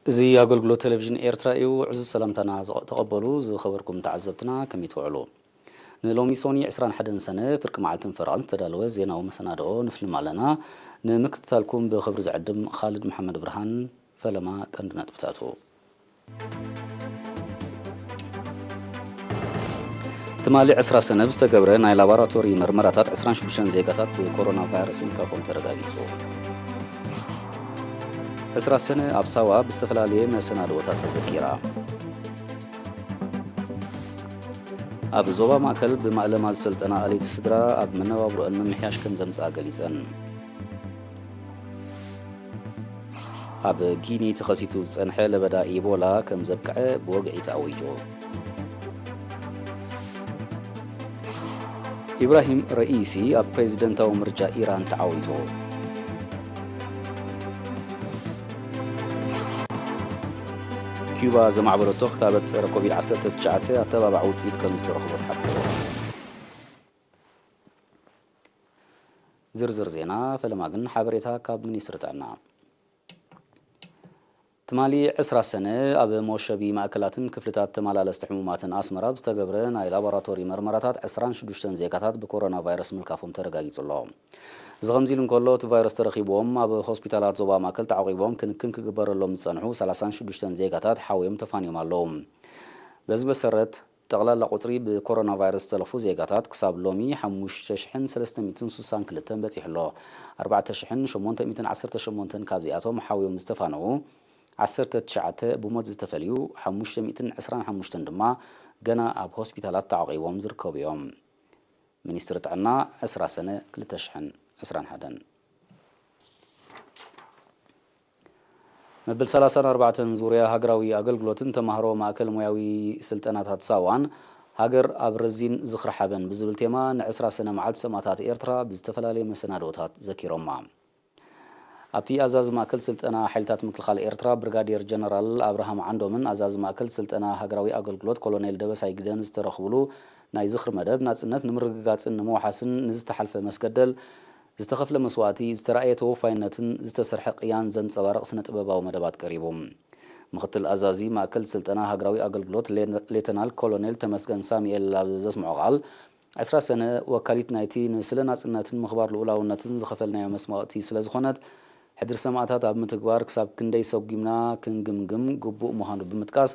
እዚ ኣገልግሎት ቴሌቪዥን ኤርትራ እዩ። ዕዙዝ ሰላምታና ዝቐ-፣ ተቐበሉ። ዝኸበርኩም ተዓዘብትና፣ ከመይ ትውዕሉ? ንሎሚ ሶኒ ዕስራን ሓደን ሰነ ፍርቂ መዓልትን ፈረቓን ዝተዳለወ ዜናዊ መሰናድኦ ንፍልም ኣለና። ንምክትታልኩም ብኽብሪ ዝዕድም ኻልድ መሓመድ ብርሃን። ፈለማ ቀንዲ ነጥብታቱ። ትማሊ ዕስራ ሰነ ብዝተገብረ ናይ ላቦራቶሪ መርመራታት ዕስራን ሽዱሽተን ዜጋታት ብኮሮና ቫይረስ ምልካፎም ተረጋጊጹ። ዕስራ ሰነ ኣብ ሳዋ ብዝተፈላለየ መሰናድኦታት ተዘኪራ። ኣብ ዞባ ማእከል ብማእለማ ዝሰልጠና ኣለይቲ ስድራ ኣብ መነባብሮአን ምምሕያሽ ከም ዘምጽኣ ገሊጸን። ኣብ ጊኒ ተኸሲቱ ዝጸንሐ ለበዳ ኢቦላ ከም ዘብቅዐ ብወግዒ ተኣዊጁ። ኢብራሂም ረኢሲ ኣብ ፕሬዚደንታዊ ምርጫ ኢራን ተዓዊቱ። ኪዩባ ዘማዕበለቶ ክታበት ጸረ ኮቪድ ዓሰርተ ትሽዓተ ኣተባባዕ ውጽኢት ከም ዝተረኽቦ ተሓቢሩ። ዝርዝር ዜና ፈለማ ግን ሓበሬታ ካብ ሚኒስትሪ ጥዕና። ትማሊ ዕስራ ሰነ ኣብ መወሸቢ ማእከላትን ክፍልታት ተመላለስቲ ሕሙማትን ኣስመራ ብዝተገብረ ናይ ላቦራቶሪ መርመራታት ዕስራን ሽዱሽተን ዜጋታት ብኮሮና ቫይረስ ምልካፎም ተረጋጊጹ ኣሎ። እዚ ከምዚ ኢሉ እንከሎ፣ እቲ ቫይረስ ተረኺብዎም ኣብ ሆስፒታላት ዞባ ማእከል ተዓቂቦም ክንክን ክግበረሎም ዝጸንሑ ሰላሳን ሽዱሽተን ዜጋታት ሓውዮም ተፋንዮም ኣለዉ። በዚ መሰረት፣ ጠቕላላ ቁጽሪ ብኮሮና ቫይረስ ዝተለኽፉ ዜጋታት ክሳብ ሎሚ ሓሙሽተ ሽሕን ሰለስተ ሚእትን ስሳን ክልተን በጺሑ ኣሎ። ኣርባዕተ ሽሕን ሸሞንተ ሚእትን ዓሰርተ ሸሞንተን ካብዚኣቶም ሓውዮም ዝተፋነዉ ዓሰርተ ትሽዓተ ብሞት ዝተፈልዩ፣ ሓሙሽተ ሚእትን ዕስራን ሓሙሽተን ድማ ገና ኣብ ሆስፒታላት ተዓቂቦም ዝርከቡ እዮም። ሚኒስትሪ ጥዕና፣ ዕስራ ሰነ ክልተ ሽሕን ዕስራን ሓደን። መበል ሰላሳን ኣርባዕተን ዙርያ ሃገራዊ ኣገልግሎትን ተማሃሮ ማእከል ሞያዊ ስልጠናታት ሳዋን፣ ሃገር ኣብ ረዚን ዝኽሪ ሓበን ብዝብል ቴማ ንዕስራ ሰነ መዓልቲ ሰማእታት ኤርትራ ብዝተፈላለየ መሰናድኦታት ዘኪሮማ። ኣብቲ ኣዛዚ ማእከል ስልጠና ሓይልታት ምክልኻል ኤርትራ ብርጋዴር ጀነራል ኣብርሃም ዓንዶምን ኣዛዚ ማእከል ስልጠና ሃገራዊ ኣገልግሎት ኮሎኔል ደበሳይ ግደን ዝተረኽብሉ ናይ ዝኽሪ መደብ፣ ናጽነት ንምርግጋጽን ንምውሓስን ንዝተሓልፈ መስገደል፣ ዝተኸፍለ መስዋእቲ፣ ዝተራእየ ተወፋይነትን ዝተሰርሐ ቅያን ዘንጸባርቕ ስነ-ጥበባዊ መደባት ቀሪቡ። ምኽትል ኣዛዚ ማእከል ስልጠና ሃገራዊ ኣገልግሎት ሌ-፣ ሌተናል ኮሎኔል ተመስገን ሳሙኤል ኣብ ዘስምዖ ቃል፣ ዕስራ ሰነ ወካሊት ናይቲ ንስለ ናጽነትን ምኽባር ልኡላውነትን ዝኸፈልናዮ መስዋእቲ ስለ ዝኾነት፣ ሕድሪ ሰማእታት ኣብ ምትግባር ክሳብ ክንደይ ሰጒምና ክንግምግም ግቡእ ምዃኑ ብምጥቃስ፣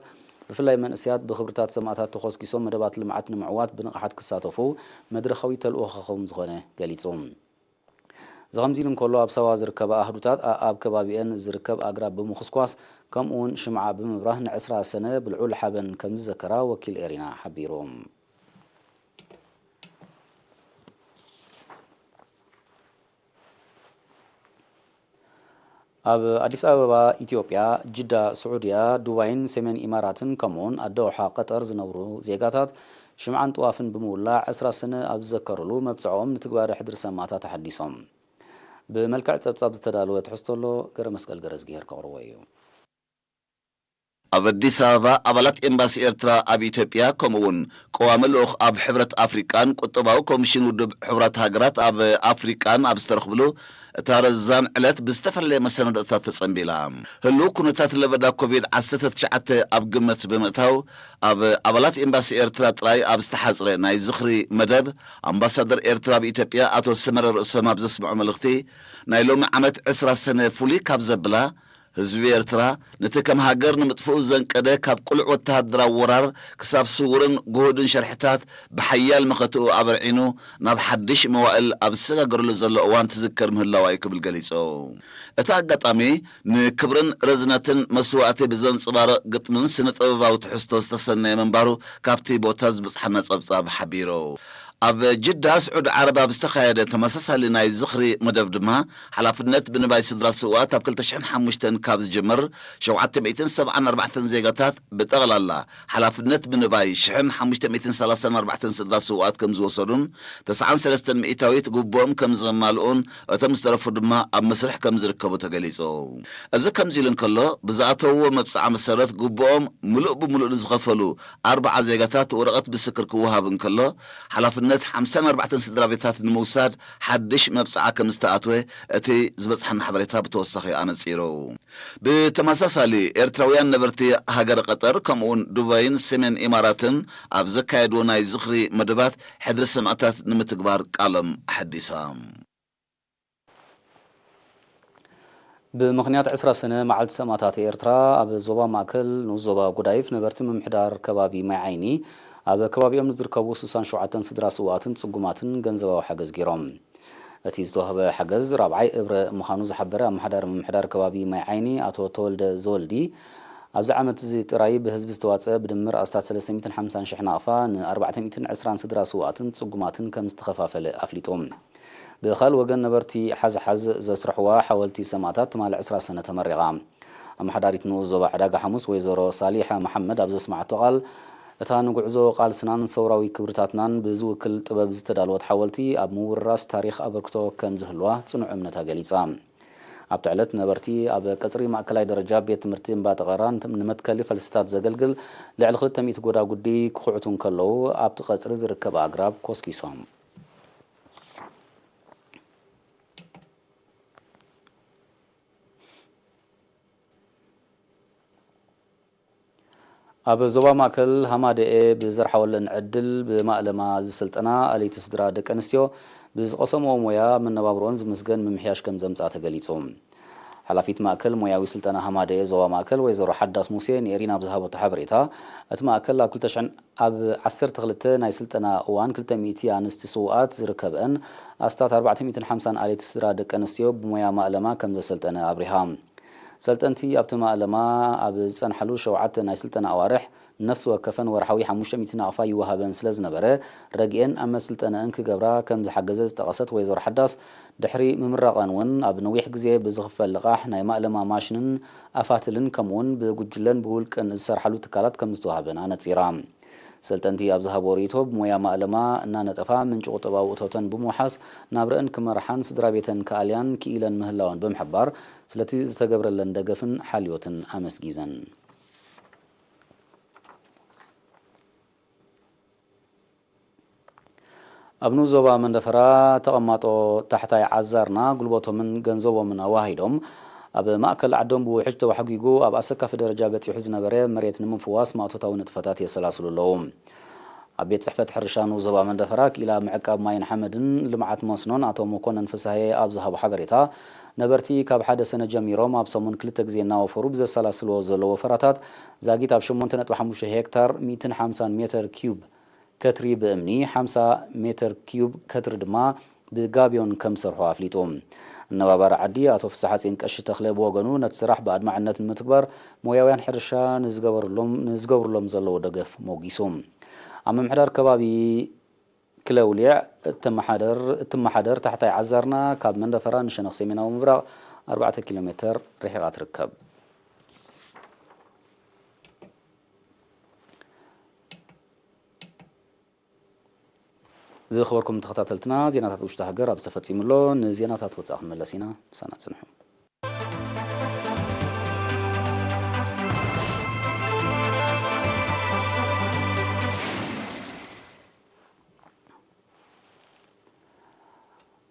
ብፍላይ መንእሰያት ብኽብርታት ሰማእታት ተኾስኪሶም መደባት ልምዓት ንምዕዋት ብንቕሓት ክሳተፉ መድረኻዊ ተልእኾ ከም ዝኾነ ገሊጹ። እዚ ከምዚ ኢሉ እንከሎ፣ ኣብ ሳዋ ዝርከባ ኣህዱታት ኣኣብ ከባቢአን ዝርከብ ኣግራብ ብምኹስኳስ፣ ከምኡውን ሽምዓ ብምብራህ ንዕስራ ሰነ ብልዑል ሓበን ከም ዝዘከራ ወኪል ኤሪና ሓቢሩ። ኣብ ኣዲስ ኣበባ ኢትዮጵያ፣ ጅዳ ስዑድያ፣ ዱባይን ሰሜን ኢማራትን ከምኡውን ኣደውሓ ቀጠር ዝነብሩ ዜጋታት ሽምዓን ጥዋፍን ብምውላዕ ዕስራ ሰነ ኣብ ዝዘከሩሉ መብጽዖም ንትግባረ ሕድሪ ሰማእታት ኣሓዲሶም። ብመልክዕ ጸብጻብ ዝተዳለወ ትሕዝቶ ኣሎ፣ ገረ መስቀል ገረዝግሄር ከቕርቦ እዩ። ኣብ ኣዲስ ኣበባ ኣባላት ኤምባሲ ኤርትራ ኣብ ኢትዮጵያ ከምኡ እውን ቀዋሚ ልኡኽ ኣብ ሕብረት ኣፍሪቃን ቁጠባዊ ኮሚሽን ውድብ ሕቡራት ሃገራት ኣብ ኣፍሪቃን ኣብ ዝተረኽብሉ እታ ረዛን ዕለት ብዝተፈላለየ መሰናድኦታት ተጸንቢላ። ህሉው ኩነታት ለበዳ ኮቪድ ዓሰርተ ትሽዓተ ኣብ ግምት ብምእታው ኣብ ኣባላት ኤምባሲ ኤርትራ ጥራይ ኣብ ዝተሓጽረ ናይ ዝኽሪ መደብ ኣምባሳደር ኤርትራ ኣብ ኢትዮጵያ ኣቶ ሰመረ ርእሶም ኣብ ዘስምዖ መልእኽቲ ናይ ሎሚ ዓመት ዕስራ ሰነ ፍሉይ ካብ ዘብላ ህዝቢ ኤርትራ ነቲ ከም ሃገር ንምጥፍኡ ዘንቀደ ካብ ቅሉዕ ወተሃደራዊ ወራር ክሳብ ስዉርን ግሁድን ሸርሕታት ብሓያል መኸትኡ ኣበርዒኑ ናብ ሓድሽ መዋእል ኣብ ዝሰጋገረሉ ዘሎ እዋን ትዝከር ምህላዋ እዩ ክብል ገሊጹ። እቲ ኣጋጣሚ ንክብርን ርዝነትን መስዋእቲ ብዘንጽባርቕ ግጥምን ስነ ጥበባዊ ትሕዝቶ ዝተሰነየ ምንባሩ ካብቲ ቦታ ዝበጽሓና ጸብጻብ ሓቢሩ። ኣብ ጅዳ ስዑዲ ዓረብ ኣብ ዝተኻየደ ተመሳሳሊ ናይ ዝኽሪ መደብ ድማ ሓላፍነት ብንባይ ስድራ ስውኣት ኣብ ክልተ ሽሕን ሓሙሽተን ካብ ዝጅምር ሸውዓተ ሚእትን ሰብዓን ኣርባዕተን ዜጋታት ብጠቕላላ ሓላፍነት ብንባይ ሽሕን ሓሙሽተ ሚእትን ሰላሳን ኣርባዕተን ስድራ ስውኣት ከም ዝወሰዱን ተስዓን ሰለስተን ሚእታዊት ግቡኦም ከም ዘማልኡን እቶም ዝተረፉ ድማ ኣብ መስርሕ ከም ዝርከቡ ተገሊጹ። እዚ ከምዚ ኢሉ እንከሎ፣ ብዝኣተውዎ መብጽዓ መሰረት ግቡኦም ምሉእ ብምሉእ ንዝኸፈሉ ኣርብዓ ዜጋታት ወረቐት ምስክር ክወሃብ እንከሎ፣ ሓላፍነት ነት ሓምሳን ኣርባዕተን ስድራ ቤታት ንምውሳድ ሓድሽ መብጽዓ ከም ዝተኣትወ እቲ ዝበጽሓና ሓበሬታ ብተወሳኺ ኣነጺሩ። ብተመሳሳሊ፣ ኤርትራውያን ነበርቲ ሃገረ ቀጠር ከምኡውን ዱባይን ሰሜን ኢማራትን ኣብ ዘካየድዎ ናይ ዝኽሪ መደባት ሕድሪ ሰማእታት ንምትግባር ቃሎም ኣሐዲሶም። ብምኽንያት ዕስራ ሰነ መዓልቲ ሰማእታት ኤርትራ፣ ኣብ ዞባ ማእከል ንኡስ ዞባ ጉዳይፍ ነበርቲ ምምሕዳር ከባቢ ማይ ዓይኒ፣ ኣብ ከባቢኦም ንዝርከቡ ስሳን ሸውዓተን ስድራ ስውኣትን ጽጉማትን ገንዘባዊ ሓገዝ ገይሮም። እቲ ዝተዋህበ ሓገዝ ራብዓይ እብረ ምዃኑ ዝሓበረ ኣመሓዳሪ ምምሕዳር ከባቢ ማይ ዓይኒ ኣቶ ተወልደ ዘወልዲ፣ ኣብዚ ዓመት እዚ ጥራይ ብህዝቢ ዝተዋጸ ብድምር ኣስታት ሰለስተ ሚእትን ሓምሳን ሽሕ ናቕፋ ን ኣርባዕተ ሚእትን ዕስራን ስድራ ስውኣትን ጽጉማትን ከም ዝተኸፋፈለ ኣፍሊጡ። ብኻልእ ወገን ነበርቲ ሓዝሓዝ ዘስርሕዋ ሓወልቲ ሰማእታት ትማሊ ዕስራ ሰነ ተመሪቓ። ኣመሓዳሪት ንኡስ ዞባ ዕዳጋ ሓሙስ ወይዘሮ ሳሊሓ መሓመድ ኣብ ዘስማዓቶ ቃል፣ እታ ንጉዕዞ ቃልስናን ሰውራዊ ክብርታትናን ብዝውክል ጥበብ ዝተዳለወት ሓወልቲ ኣብ ምውርራስ ታሪኽ ኣበርክቶ ከም ዝህልዋ ጽኑዕ እምነታ ገሊጻ። ኣብቲ ዕለት ነበርቲ ኣብ ቀጽሪ ማእከላይ ደረጃ ቤት ትምህርቲ እምባ ጠቐራ ንመትከሊ ፈልስታት ዘገልግል ልዕሊ ክልተ ሚእቲ ጎዳጉዲ ክኹዕቱ እንከለዉ ኣብቲ ቀጽሪ ዝርከብ ኣግራብ ኮስኪሶም። ኣብ ዞባ ማእከል ሃማደኤ ብዘርሓወለን ዕድል ብማእለማ ዝስልጠና ኣለይቲ ስድራ ደቂ ኣንስትዮ ብዝቐሰምኦ ሞያ መነባብሮኦን ዝምስገን ምምሕያሽ ከም ዘምጽኣ ተገሊጹ። ሓላፊት ማእከል ሞያዊ ስልጠና ሃማደኤ ዞባ ማእከል ወይዘሮ ሓዳስ ሙሴ ንኤሪና ኣብ ዝሃበቶ ሓበሬታ፣ እቲ ማእከል ኣብ ክልተ ሽሕን ኣብ ዓሰርተ ክልተ ናይ ስልጠና እዋን ክልተ ሚእቲ ኣንስቲ ስውኣት ዝርከበአን ኣስታት ኣርባዕተ ሚእትን ሓምሳን ኣለይቲ ስድራ ደቂ ኣንስትዮ ብሞያ ማእለማ ከም ዘሰልጠነ ኣብሪሃ። ሰልጠንቲ ኣብቲ ማእለማ ኣብ ዝጸንሓሉ ሸውዓተ ናይ ስልጠና ኣዋርሕ ነፍሲ ወከፈን ወርሓዊ ሓሙሽተ ሚእቲ ናቕፋ ይወሃበን ስለ ዝነበረ፣ ረጊኤን ኣብ መስልጠነአን ክገብራ ከም ዝሓገዘ ዝጠቐሰት ወይዘሮ ሓዳስ፣ ድሕሪ ምምራቐን እውን ኣብ ነዊሕ ግዜ ብዝኽፈል ልቓሕ ናይ ማእለማ ማሽንን ኣፋትልን ከምኡውን ብጉጅለን ብውልቅን ዝሰርሓሉ ትካላት ከም ዝተዋህበን ኣነጺራ። ሰልጠንቲ ኣብ ዝሃቦ ርእይቶ፣ ብሞያ ማእለማ እናነጠፋ ምንጪ ቁጠባዊ እቶተን ብምውሓስ ናብረአን ክመርሓን ስድራ ቤተን ክኣልያን ክኢለን ምህላወን ብምሕባር፣ ስለቲ ዝተገብረለን ደገፍን ሓልዮትን ኣመስጊዘን። ኣብ ንኡስ ዞባ መንደፈራ ተቐማጦ ታሕታይ ዓዛርና ጉልበቶምን ገንዘቦምን ኣዋሂዶም ኣብ ማእከል ዓዶም ብውሕጅ ተዋሕጒጉ ኣብ ኣሰካፊ ደረጃ በጺሑ ዝነበረ መሬት ንምፍዋስ ማእቶታዊ ንጥፈታት የሰላስሉ ኣለዉ። ኣብ ቤት ጽሕፈት ሕርሻ ንኡስ ዞባ መንደፈራ ክኢላ ምዕቃብ ማይን ሓመድን ልምዓት መስኖን ኣቶ መኮነን ፍስሃየ ኣብ ዝሃቦ ሓበሬታ፣ ነበርቲ ካብ ሓደ ሰነ ጀሚሮም ኣብ ሰሙን ክልተ ግዜ እናወፈሩ ብዘሰላስልዎ ዘለዉ ወፈራታት ዛጊት ኣብ ሸሞንተ ነጥቢ ሓሙሽተ ሄክታር ሚእትን ሓምሳን ሜተር ኪዩብ ከትሪ ብእምኒ፣ ሓምሳ ሜተር ኪዩብ ከትሪ ድማ ብጋብዮን ከም ዝሰርሖ ኣፍሊጡ። ኣነባባሪ ዓዲ ኣቶ ፍስሓጼን ቀሺ ተኽለ ብወገኑ፣ ነቲ ስራሕ ብኣድማዕነት ንምትግባር ሞያውያን ሕርሻ ንዝገበሩሎም፣ ንዝገብሩሎም ዘለዉ ደገፍ ሞጊሱ። ኣብ ምምሕዳር ከባቢ ክለውሊዕ እተመሓደር፣ እትመሓደር ታሕታይ ዓዛርና ካብ መንደፈራ ንሸነኽ ሰሜናዊ ምብራቕ ኣርባዕተ ኪሎ ሜተር ርሒቓ ትርከብ። ዝኸበርኩም ተኸታተልትና፣ ዜናታት ውሽጢ ሃገር ኣብ ዝተፈጺሙ ኣሎ። ንዜናታት ወጻኢ ክንመለስ ኢና። ምሳና ጽንሑ።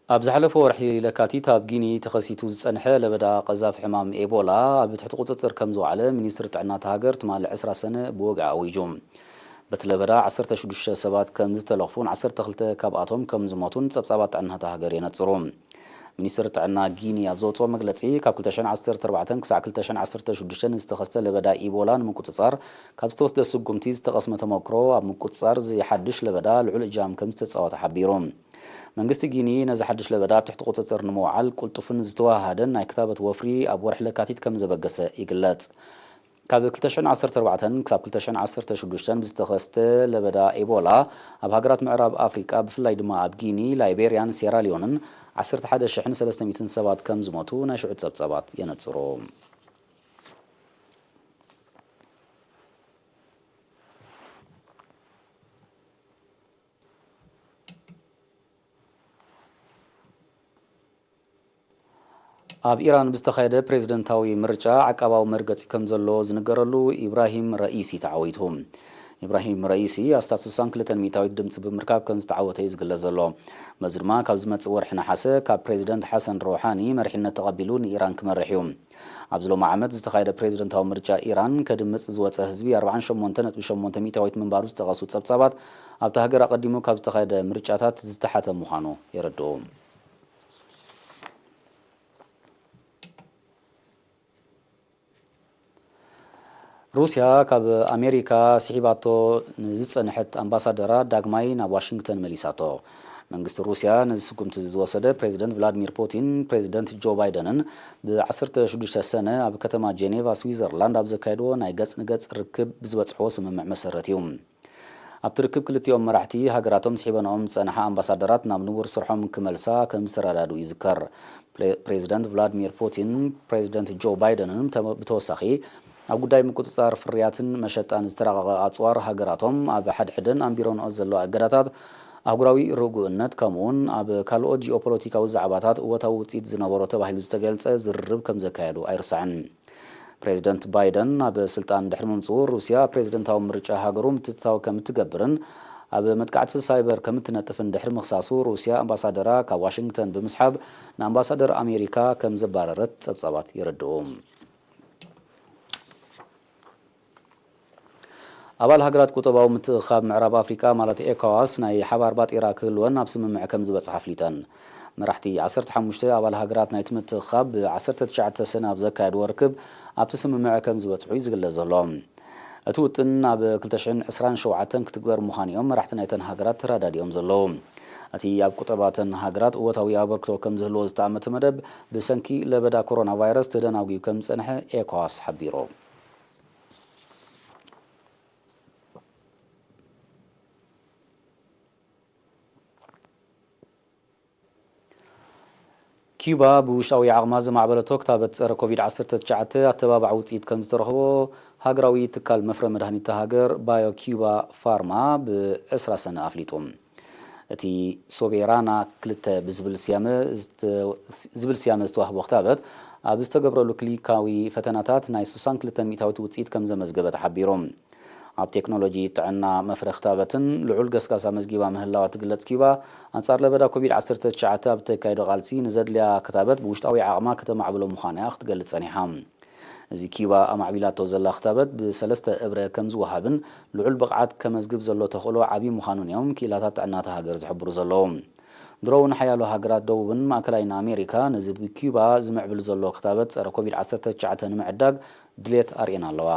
ኣብ ዝሓለፈ ወርሒ ለካቲት ኣብ ጊኒ ተኸሲቱ ዝጸንሐ ለበዳ ቀዛፊ ሕማም ኤቦላ ኣብ ትሕቲ ቁጽጽር ከም ዝወዓለ ሚኒስትሪ ጥዕና እታ ሃገር ትማሊ ዕስራ ሰነ ብወግዒ ኣዊጁ። በቲ ለበዳ ዓሰርተ ሽዱሽተ ሰባት ከም ዝተለኽፉን ዓሰርተ ክልተ ካብኣቶም ከም ዝሞቱን ጸብጻባት ጥዕና እታ ሃገር የነጽሩ። ሚኒስትሪ ጥዕና ጊኒ ኣብ ዘውጽኦ መግለጺ፣ ካብ ክልተ ሽሕን ዓሰርተ ኣርባዕተን ክሳዕ ክልተ ሽሕን ዓሰርተ ሽዱሽተን ዝተኸስተ ለበዳ ኢቦላ ንምቁጽጻር ካብ ዝተወስደ ስጉምቲ ዝተቐስመ ተመክሮ፣ ኣብ ምቁጽጻር እዚ ሓድሽ ለበዳ ልዑል እጃም ከም ዝተጻወተ ሓቢሩ። መንግስቲ ጊኒ ነዚ ሓድሽ ለበዳ ኣብ ትሕቲ ቁጽጽር ንምውዓል ቅልጡፍን ዝተወሃሃደን ናይ ክታበት ወፍሪ ኣብ ወርሒ ለካቲት ከም ዘበገሰ ይግለጽ። ካብ ክልተ ሽሕን ዓሰርተ ኣርባዕተን ክሳብ ክልተ ሽሕን ዓሰርተ ሽዱሽተን ብዝተኸስተ ለበዳ ኤቦላ፣ ኣብ ሃገራት ምዕራብ ኣፍሪቃ፣ ብፍላይ ድማ ኣብ ጊኒ፣ ላይቤርያን ሴራሊዮንን ዓሰርተ ሓደ ሽሕን ሰለስተ ሚእትን ሰባት ከም ዝሞቱ ናይ ሽዑ ጸብጻባት የነጽሩ። ኣብ ኢራን ብዝተኻየደ ፕሬዝደንታዊ ምርጫ ዓቃባዊ መርገጺ ከም ዘሎ ዝንገረሉ ኢብራሂም ረኢሲ ተዓዊቱ። ኢብራሂም ረኢሲ ኣስታት ስሳን ክልተን ሚእታዊት ድምፂ ብምርካብ ከም ዝተዓወተ እዩ ዝግለጽ ዘሎ። በዚ ድማ ካብ ዝመጽእ ወርሒ ነሓሰ ካብ ፕሬዚደንት ሓሰን ሮሓኒ መሪሕነት ተቐቢሉ ንኢራን ክመርሕ እዩ። ኣብዚ ሎሚ ዓመት ዝተኻየደ ፕሬዚደንታዊ ምርጫ ኢራን ከድምጽ ዝወጸ ህዝቢ ኣርባዓን ሸሞንተ ነጥቢ ሸሞንተ ሚእታዊት ምንባሩ ዝጠቐሱ ጸብጻባት ኣብቲ ሃገር ኣቐዲሙ ካብ ዝተኻየደ ምርጫታት ዝተሓተ ምዃኑ የረድኡ። ሩስያ ካብ ኣሜሪካ ስሒባቶ ንዝጸንሐት ኣምባሳደራ ዳግማይ ናብ ዋሽንግተን መሊሳቶ። መንግስቲ ሩስያ ነዚ ስጉምቲ እዚ ዝወሰደ ፕሬዚደንት ቭላድሚር ፑቲን ፕሬዚደንት ጆ ባይደንን ብ16 ሰነ ኣብ ከተማ ጄኔቫ ስዊዘርላንድ ኣብ ዘካየድዎ ናይ ገጽ ንገጽ ርክብ ብዝበጽሕዎ ስምምዕ መሰረት እዩ። ኣብቲ ርክብ ክልቲኦም መራሕቲ ሃገራቶም ስሒበንኦም ዝጸንሓ ኣምባሳደራት ናብ ንቡር ስርሖም ክመልሳ ከም ዝተረዳድኡ ይዝከር። ፕሬ-፣ ፕሬዚደንት ቭላድሚር ፑቲን ፕሬዚደንት ጆ ባይደንን ብተ-፣ ብተወሳኺ ኣብ ጉዳይ ምቁጽጻር ፍርያትን መሸጣን ዝተራቐቐ ኣጽዋር ሃገራቶም ኣብ ሓድሕደን ኣንቢረንኦ ዘለዋ እገዳታት ኣህጉራዊ ርጉእነት ከምኡውን ኣብ ካልኦት ጂኦፖለቲካዊ ዛዕባታት እወታዊ ውጽኢት ዝነበሮ ተባሂሉ ዝተገልጸ ዝርርብ ከም ዘካየዱ ኣይርሳዕን። ፕሬዚደንት ባይደን ናብ ስልጣን ድሕሪ ምምጽኡ ሩስያ ፕሬዚደንታዊ ምርጫ ሃገሩ ምትእትታው ከም እትገብርን ኣብ መጥቃዕቲ ሳይበር ከም እትነጥፍን ድሕሪ ምኽሳሱ ሩስያ ኣምባሳደራ ካብ ዋሽንግተን ብምስሓብ ንኣምባሳደር ኣሜሪካ ከም ዘባረረት ጸብጻባት የረድኡ። ኣባል ሃገራት ቁጠባዊ ምትእኻብ ምዕራብ ኣፍሪቃ ማለት ኤኮዋስ ናይ ሓባር ባጤራ ክህልወን ኣብ ስምምዕ ከም ዝበጽሓ ኣፍሊጠን። መራሕቲ ዓሰርተ ሓሙሽተ ኣባል ሃገራት ናይቲ ምትእኻብ ብ19 ሰነ ኣብ ዘካየድዎ ርክብ ኣብቲ ስምምዕ ከም ዝበጽሑ እዩ ዝግለጽ ዘሎ። እቲ ውጥን ኣብ ክልተ ሽሕን ዕስራን ሸውዓተን ክትግበር ምዃኑ እዮም መራሕቲ ናይተን ሃገራት ተረዳዲኦም ዘለዉ። እቲ ኣብ ቁጠባተን ሃገራት እወታዊ ኣበርክቶ ከም ዝህልዎ ዝተኣመተ መደብ ብሰንኪ ለበዳ ኮሮና ቫይረስ ተደናጒዩ ከም ዝጸንሐ ኤኮዋስ ሓቢሩ። ኪዩባ ብውሽጣዊ ዓቕማ ዘማዕበለቶ ክታበት ጸረ ኮቪድ ዓሰርተ ትሽዓተ ኣተባባዕ ውጽኢት ከም ዝተረኽቦ ሃገራዊ ትካል መፍረ መድሃኒት እታ ሃገር ባዮ ኪዩባ ፋርማ ብ20 ሰነ ኣፍሊጡ። እቲ ሶቤራና ክልተ ብዝብል ስያመ ዝተ-፣ ዝብል ስያመ ዝተዋህቦ ክታበት ኣብ ዝተገብረሉ ክሊኒካዊ ፈተናታት ናይ ስሳን ክልተን ሚእታዊት ውጽኢት ከም ዘመዝገበ ተሓቢሩ። ኣብ ቴክኖሎጂ ጥዕና መፍረ ክታበትን ልዑል ገስጋስ ኣመዝጊባ ምህላዋ ትግለጽ ኪባ፣ ኣንጻር ለበዳ ኮቪድ ዓሰርተ ትሽዓተ ኣብ እተካየዶ ቃልሲ ንዘድልያ ክታበት ብውሽጣዊ ዓቕማ ከተማዕብሎ ምዃና እያ ክትገልጽ ጸኒሓ። እዚ ኪባ ኣማዕቢላቶ ዘላ ክታበት ብሰለስተ እብረ ከም ዝወሃብን ልዑል ብቕዓት ከመዝግብ ዘሎ ተኽእሎ ዓቢ ምዃኑን እዮም ክኢላታት ጥዕና እታ ሃገር ዝሕብሩ ዘለዉ። ድሮ እውን ሓያሎ ሃገራት ደቡብን ማእከላይን ኣሜሪካ ነዚ ብኪባ ዝምዕብል ዘሎ ክታበት ጸረ ኮቪድ ዓሰርተ ትሽዓተ ንምዕዳግ ድሌት ኣርእየን ኣለዋ።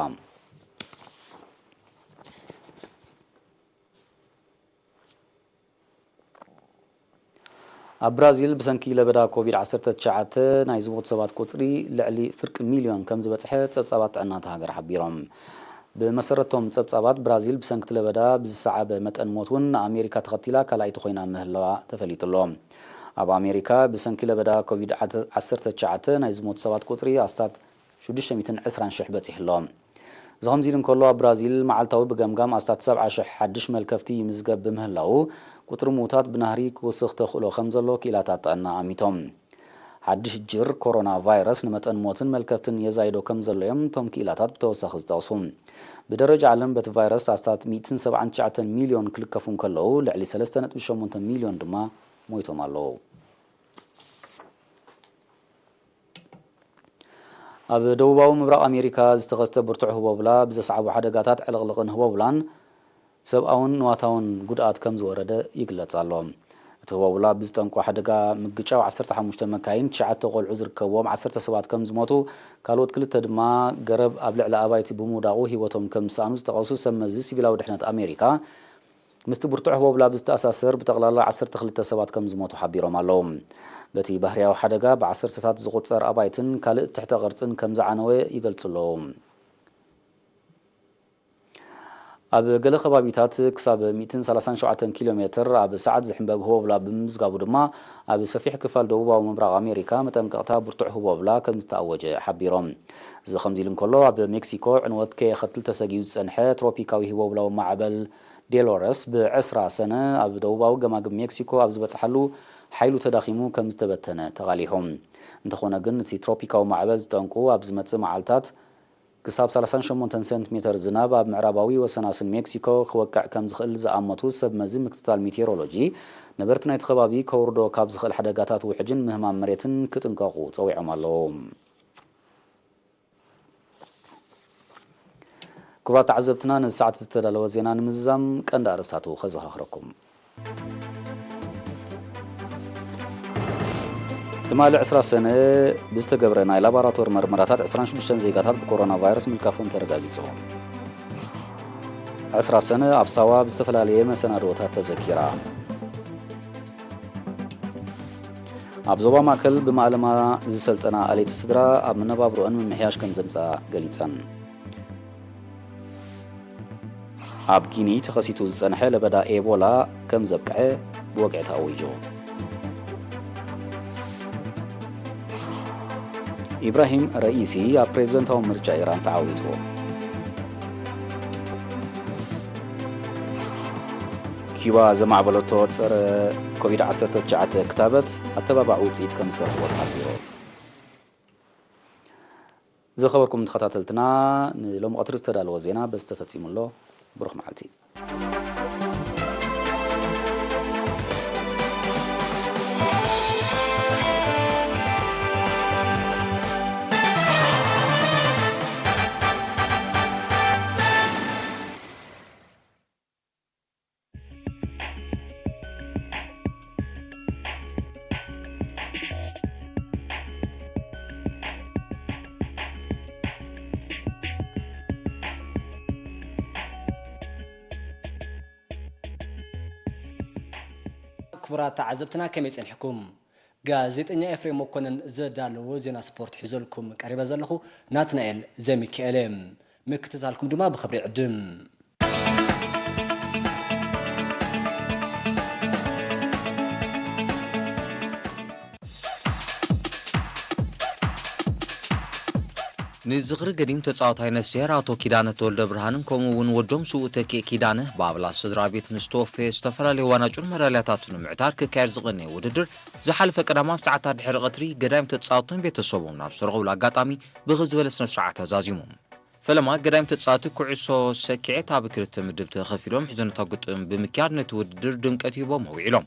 ኣብ ብራዚል ብሰንኪ ለበዳ ኮቪድ ዓሰርተ ትሽዓተ ናይ ዝሞቱ ሰባት ቁጽሪ ልዕሊ ፍርቂ ሚልዮን ከም ዝበጽሐ ጸብጻባት ጥዕና እታ ሃገር ሓቢሮም። ብመሰረቶም ጸብጻባት ብራዚል ብሰንኪ እቲ ለበዳ ብዝሰዓበ መጠን ሞት እውን ንኣሜሪካ ተኸቲላ ካልኣይቲ ኮይና ምህላዋ ተፈሊጡ ኣሎ። ኣብ ኣሜሪካ ብሰንኪ ለበዳ ኮቪድ ዓሰርተ ትሽዓተ ናይ ዝሞቱ ሰባት ቁጽሪ ኣስታት ሽዱሽተ ሚእትን ዕስራን ሽሕ በጺሑ ኣሎ። እዚ ከምዚ ኢሉ እንከሎ፣ ኣብ ብራዚል መዓልታዊ ብገምጋም ኣስታት ሰብዓ ሽሕ ሓድሽ መልከፍቲ ይምዝገብ ብምህላዉ፣ ቁጽሪ ምዉታት ብናህሪ ክውስኽ ተኽእሎ ከም ዘሎ ክኢላታት ጥዕና ኣሚቶም። ሓድሽ ጅር ኮሮና ቫይረስ ንመጠን ሞትን መልከፍትን የዛይዶ ከም ዘሎ እዮም እቶም ክኢላታት ብተወሳኺ ዝጠቕሱ። ብደረጃ ዓለም በቲ ቫይረስ ኣስታት ሚእትን ሰብዓን ትሽዓተን ሚልዮን ክልከፉ እንከለዉ፣ ልዕሊ ሰለስተ ነጥቢ ሸሞንተ ሚልዮን ድማ ሞይቶም ኣለዉ። ኣብ ደቡባዊ ምብራቕ ኣሜሪካ ዝተኸስተ ብርቱዕ ህቦብላ ብዘስዓቦ ሓደጋታት ዕልቕልቕን ህቦብላን ሰብኣውን ንዋታውን ጉድኣት ከም ዝወረደ ይግለጽ ኣሎ። እቲ ህቦብላ ብዝጠንቆ ሓደጋ ምግጫው ዓሰርተ ሓሙሽተ መካይን፣ ትሽዓተ ቆልዑ ዝርከብዎም ዓሰርተ ሰባት ከም ዝሞቱ፣ ካልኦት ክልተ ድማ ገረብ ኣብ ልዕሊ ኣባይቲ ብምውዳቑ ህይወቶም ከም ዝሰኣኑ ዝጠቐሱ ሰብ መዚ ሲቪላዊ ድሕነት ኣሜሪካ፣ ምስቲ ብርቱዕ ህቦብላ ብዝተኣሳሰር ብጠቕላላ ዓሰርተ ክልተ ሰባት ከም ዝሞቱ ሓቢሮም ኣለዉ። በቲ ባህርያዊ ሓደጋ ብዓሰርተታት ዝቑጸር ኣባይትን ካልእ ትሕተ ቅርጽን ከም ዝዓነወ ይገልጹ ኣለዉ። ኣብ ገለ ከባቢታት ክሳብ ሚእትን ሰላሳን ሸውዓተን ኪሎ ሜትር ኣብ ሰዓት ዝሕንበብ ህቦብላ ብምምዝጋቡ ድማ ኣብ ሰፊሕ ክፋል ደቡባዊ ምብራቕ ኣሜሪካ መጠንቀቕታ ብርቱዕ ህቦብላ ከም ዝተኣወጀ ሓቢሮም። እዚ ከምዚ ኢሉ እንከሎ፣ ኣብ ሜክሲኮ ዕንወት ከየኸትል ተሰጊኡ ዝጸንሐ ትሮፒካዊ ህቦብላዊ ማዕበል ዴሎረስ ብ20 ሰነ ኣብ ደቡባዊ ገማግም ሜክሲኮ ኣብ ዝበጽሓሉ ሓይሉ ተዳኺሙ ከም ዝተበተነ ተቓሊሑ። እንተኾነ ግን እቲ ትሮፒካዊ ማዕበል ዝጠንቁ ኣብ ዝመጽእ መዓልታት ክሳብ ሰላሳን ሸሞንተን ሰንቲሜተር ዝናብ ኣብ ምዕራባዊ ወሰናስን ሜክሲኮ ክወቅዕ ከም ዝኽእል ዝኣመቱ ሰብ መዚ ምክትታል ሜቴሮሎጂ፣ ነበርቲ ናይቲ ከባቢ ከውርዶ ካብ ዝኽእል ሓደጋታት ውሕጅን ምህማም መሬትን ክጥንቀቑ ጸዊዖም ኣለዉ። ክቡራት ተዓዘብትና፣ ነዚ ሰዓት ዝተዳለወ ዜና ንምዝዛም ቀንዲ ኣርእስታቱ ከዘኻኽረኩም። ትማሊ ዕስራ ሰነ ብዝተገብረ ናይ ላቦራቶሪ መርመራታት ዕስራን ሽዱሽተን ዜጋታት ብኮሮና ቫይረስ ምልካፎም ተረጋጊጹ። ዕስራ ሰነ ኣብ ሳዋ ብዝተፈላለየ መሰናድኦታት ተዘኪራ። ኣብ ዞባ ማእከል ብማእለማ ዝሰልጠና ኣለይቲ ስድራ ኣብ መነባብሮአን ምምሕያሽ ከም ዘምጽኣ ገሊጸን። ኣብ ጊኒ ተኸሲቱ ዝጸንሐ ለበዳ ኤቦላ ከም ዘብቅዐ ብወግዒ ተኣዊጁ። ኢብራሂም ረኢሲ ኣብ ፕሬዝደንታዊ ምርጫ ኢራን ተዓዊቱ። ኪዩባ ዘማዕበለቶ ጸረ ኮቪድ ዓሰርተ ትሽዓተ ክታበት ኣተባባዕ ውጽኢት ከም ዝተረኽቦ ተሓቢሩ። ዝኸበርኩም ተኸታተልትና፣ ንሎሚ ቀትሪ ዝተዳለወ ዜና በዚ ተፈጺሙ ኣሎ። ብሩኽ መዓልቲ። ክቡራት ተዓዘብትና፣ ከመይ ጸኒሕኩም? ጋዜጠኛ ኤፍሬም መኮነን ዘዳለዎ ዜና ስፖርት ሒዘልኩም ቀሪበ ዘለኹ። ናትናኤል ዘሚካኤል እየ። ምክትታልኩም ድማ ብኽብሪ ይዕድም። ንዝኽሪ ገዲም ተጻዋታይ ነፍስሄር ኣቶ ኪዳነ ተወልደ ብርሃንን ከምኡ እውን ወዶም ስዉእ ተኪኤ ኪዳነ ብኣባላት ስድራ ቤት ንዝተወፈየ ዝተፈላለዩ ዋንጫን መዳልያታትን ንምዕታር ክካየድ ዝቐነየ ውድድር ዝሓለፈ ቀዳም ኣብ ሰዓታት ድሕሪ ቀትሪ ገዳይም ተጻወትቱን ቤተሰቦም ናብ ዝተረኸብሉ ኣጋጣሚ ብኽብ ዝበለ ስነ ስርዓት ተዛዚሙ። ፈለማ ገዳይም ተጻወትቲ ኩዕሶ ሰኪዔት ኣብ ክልተ ምድብ ተኸፊሎም ሕዘነታዊ ግጥም ብምክያድ ነቲ ውድድር ድምቀት ሂቦም ውዒሎም።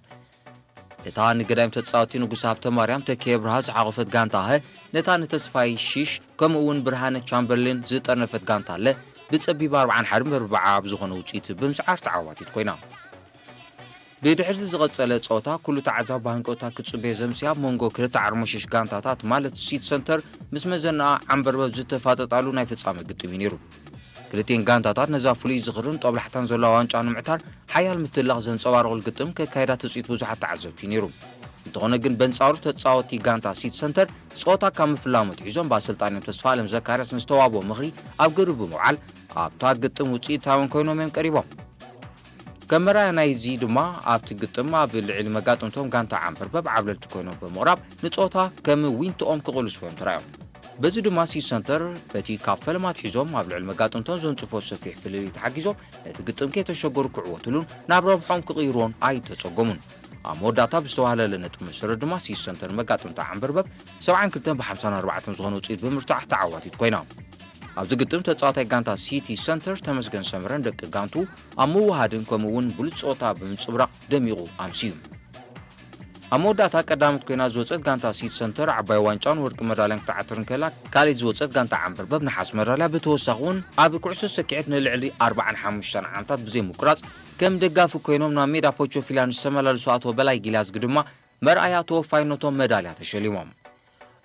እታ ንገዳይም ተጻወትቲ ንጉስ ሃብተ ማርያም ተኪኤ ብርሃ ዝሓቖፈት ጋንታ ሀ፣ ነታ ንተስፋይ ሺሽ ከምኡ እውን ብርሃነ ቻምበርሊን ዝጠርነፈት ጋንታ ለ ብጸቢብ ኣርብዓን ሓደን በርብዓ ኣብ ዝኾነ ውጽኢት ብምስዓር ተዓዋቲት ኮይና። ብድሕርዚ ዝቐጸለ ጸወታ ኩሉ ተዓዛቢ ብሃንቀውታ ክጽበዮ ዘምስያ ኣብ መንጎ ክልተ ዓርሞሽሽ ጋንታታት ማለት ሲቲ ሰንተር ምስ መዘናኣ ዓምበርበብ ዝተፋጠጣሉ ናይ ፍጻመ ግጥም እዩ ነይሩ። ክልቲኤን ጋንታታት ነዛ ፍሉይ ዝኽርን ጦብላሕታን ዘለዋ ዋንጫ ንምዕታር ሓያል ምትላኽ ዘንጸባረቑሉ ግጥም ከካይዳ ትጽቢት ብዙሓት ተዓዘብቲ እዩ ነይሩ። እንተኾነ ግን በንጻሩ ተጻወትቲ ጋንታ ሲቲ ሰንተር ጸወታ ካብ ምፍላሙ ኣትሒዞም ብኣሰልጣኒኦም ተስፋ ኣለም ዘካርያስ ንዝተዋህቦ ምኽሪ ኣብ ግብሪ ብምውዓል ኣብታ ግጥም ውጽኢታውያን ኮይኖም እዮም ቀሪቦም። ከም መርኣያ ናይዚ ድማ ኣብቲ ግጥም ኣብ ልዕሊ መጋጥምቶም ጋንታ ዓምበርበብ ዓብለልቲ ኮይኖም ብምቕራብ ንጸወታ ከም ዊንትኦም ክቕልስዎ እዮም ተራእዮም። በዚ ድማ ሲቲ ሰንተር በቲ ካብ ፈለማ ኣትሒዞም ኣብ ልዕሊ መጋጥምቶም ዘንጽፎ ሰፊሕ ፍልልይ ተሓጊዞም ነቲ ግጥም ከይተሸገሩ ክዕወትሉን ናብ ረብሖም ክቕይርዎን ኣይተጸገሙን። ኣብ መወዳእታ ብዝተዋህለለ ነጥቢ መሰረት ድማ ሲቲ ሰንተር መጋጥምታ ዓምበርበብ ሰብዓን ክልተን ብሓምሳን ኣርባዕተን ዝኾነ ውጽኢት ብምርታዕ ተዓዋቲት ኮይና። ኣብዚ ግጥም ተጻዋታይ ጋንታ ሲቲ ሰንተር ተመስገን ሰመረን ደቂ ጋንቱ ኣብ ምውሃድን ከምኡ እውን ብሉጽ ጸወታ ብምንጽብራቕ ደሚቑ ኣምስዩ። ኣብ መወዳእታ ቀዳመት ኮይና ዝወጸት ጋንታ ሲቲ ሰንተር ዓባይ ዋንጫን ወርቂ መዳልያን ክትዓትር እንከላ፣ ካልኣይቲ ዝወጸት ጋንታ ዓምበርበብ ነሓስ መዳልያ ብተወሳኺ እውን ኣብ ኩዕሶ ሰኪዔት ንልዕሊ ኣርባዓን ሓሙሽተን ዓመታት ብዘይ ምቁራጽ ከም ደጋፊ ኮይኖም ናብ ሜዳ ፖቾ ፊላንስ ዝተመላለሱ ኣቶ በላይ ጊላዝጊ ድማ መርኣያ ተወፋይነቶም መዳልያ ተሸሊሞም።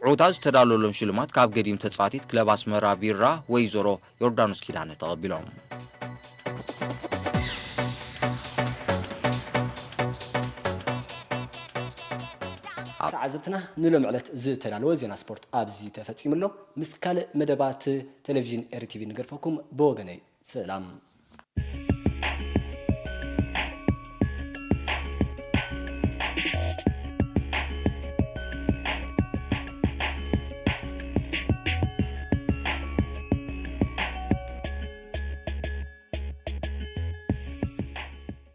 ዕውታት ዝተዳለወሎም ሽልማት ካብ ገዲም ተጻዋቲት ክለብ ኣስመራ ቢራ ወይዘሮ ዮርዳኖስ ኪዳነ ተቐቢሎም። ተዓዘብትና፣ ንሎሚ ዕለት ዝተዳለወ ዜና ስፖርት ኣብዚ ተፈጺሙ ኣሎ። ምስ ካልእ መደባት ቴሌቪዥን ኤሪ ቲቪ ንገድፈኩም። ብወገነይ ሰላም።